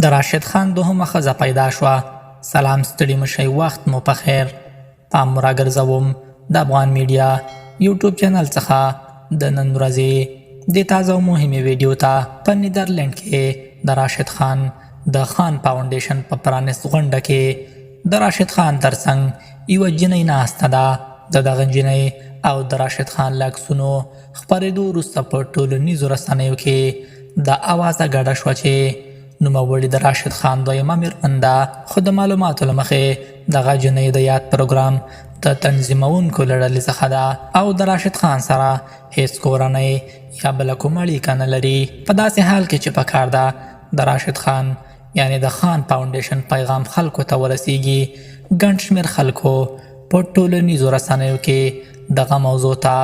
د راشد خان دوهمه ښځه پیدا شوه. سلام ستړي مشئ وخت مو په خیر. پام مو راګرځوم د افغان میډیا یوټیوب چینل څخه د نن ورځې د تازه او مهمې ویډیو ته. په نیدرلند کې د راشد خان د خان فاونډیشن په پرانست غونډه کې د راشد خان ترڅنګ یوه جینۍ ناسته ده. د دغه جینۍ او د راشد خان له عکسونو خپرېدو وروسته په ټولنیزو رسنیو کې دا اوازه ګډه شوه چې نوموړي د راشد خان دویمه میرمن ده، خو د معلوماتو له مخې دغه جینۍ د یاد پروګرام د تنظیمونکو له ډلې څخه ده او د راشد خان سره هیڅ کورنۍ یا بله کومه اړیکه نه لري. په داسې حال کې چې پکار ده د راشد خان یعنې د خان فاونډیشن پیغام خلکو ته ورسیږي، ګڼ شمېر خلکو په ټولنیزو رسنیو کې دغه موضوع ته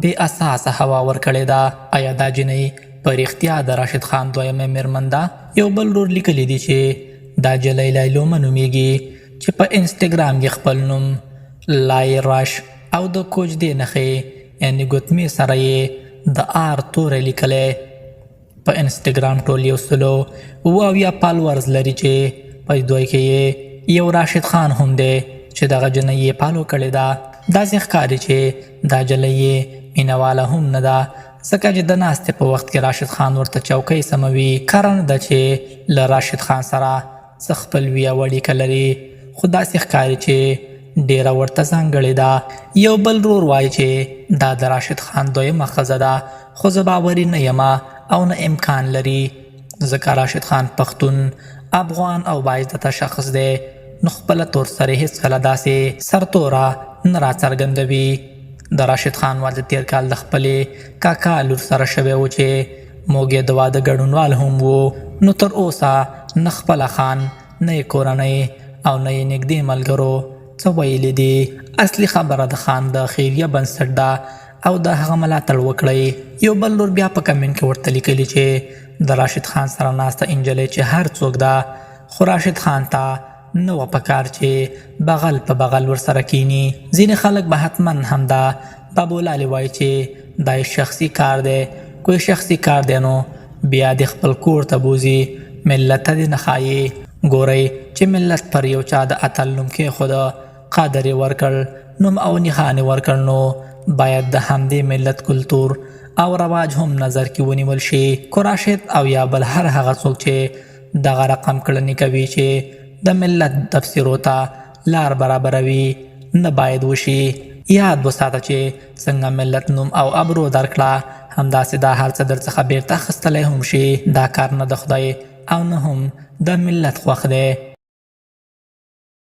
بې اساسه هوا ورکړې ده. ایا دا جینۍ په رښتیا د راشد خان دویمه میرمن ده؟ یو بل ورور لیکلي دي چې دا جلۍ لایلومه نومیږي چې په انسټاګرام کې خپل نوم لای رش او د کوجدې نښې یعنې ګوتمې سره یې د آر توری لیکلی. په انسټاګرام ټول 177 فالورز لري چې په دوی کې یې یو راشد خان هم دی چې دغه جنۍ یې فالو کړې ده. داسې ښکاري چې دا جلۍ یې مینهواله هم نه ده، ځکه چې د ناستې په وخت کې راشد خان ورته چوکۍ سموي. کره نه ده چې له راشد خان سره څه خپلوي او اړیکه لري، خو داسې ښکاري چې ډیره ورته ځانګړې ده. یو بل رور وایي چې دا د راشد خان دویمه ښځه ده، خو زه باوري نه یمه او نه امکان لري، ځکه راشد خان پښتون، افغان او باعزته شخص دی، نو خپله تور سرې هیڅکله داسې سرتوره نه راڅرګندوي. د راشد خان واده تیر کال د خپلې کاکا لور سره شوی و چې موږ یې د واده ګډونوال هم وو، نو تر اوسه نه خپله خان، نه یې کورنۍ او نه یې نږدې ملګرو څه ویلي دي. اصلي خبره د خان د خیریه بنسټ ده او د هغه ملاتړ وکړئ. یو بل لور بیا په کمنټ کې ورته لیکلي چې د راشد خان سره ناسته انجلۍ چې هر څوک ده، خو راشد خان ته نه وه پکار چې بغل په بغل ورسره کینی. ځینې خلک به حتما همدا بابولالې وایي چې دا یې شخصي کار دی، که یې شخصي کار دی نو بیا دې خپل کور ته بوځي، ملت ته دې نه ښایي. ګورئ چې ملت پر یو چا د اتل نوم کېښوده، قدر یې ورکړ، نوم او نښان یې ورکړ، نو باید د همدې ملت کلتور او رواج هم نظر کې ونیول شي. که راشد او یا بل هر هغه څوک چې دغه رقم کړنې کوي چې د ملت تفسیرو ته لار برابروي، نه باید وشي. یاد وساته چې څنګه ملت نوم او ابرو درکړه، همداسې دا هر څه درڅخه بیرته اخیستلی هم شي. دا کار نه د خدای او نه هم د ملت خوښ دی.